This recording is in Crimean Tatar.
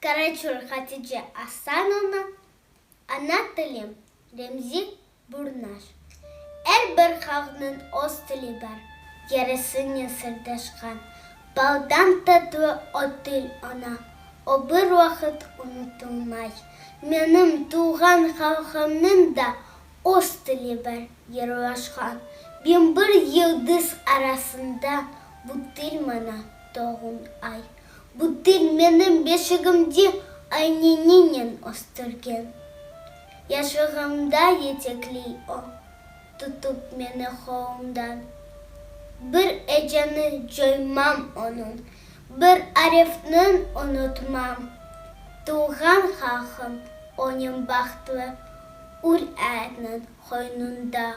Karaçur Hatice Asanovna, Ana tilim, Remzi Burnaş. Er bir halqnıñ öz tili bar, Yerisinen sırdaşqan. Baldan tatlı o til oña, O bir vaqıt unutılmay. Menim tuvğan halqımnıñ da Öz tili bar, yırlaşqan. 1001 yıldız arasında Bu til maña doğğun ay. Bu til menim beşigimde Ayneninen östürgen. Yaşlığımda yetekley o, Tutıp meni qolumdan. Bir eceni coymam onıñ, Bir arifniñ unutmam. Tuvğan halqım onen bahtlı, Ür ayatnıñ qoynunda.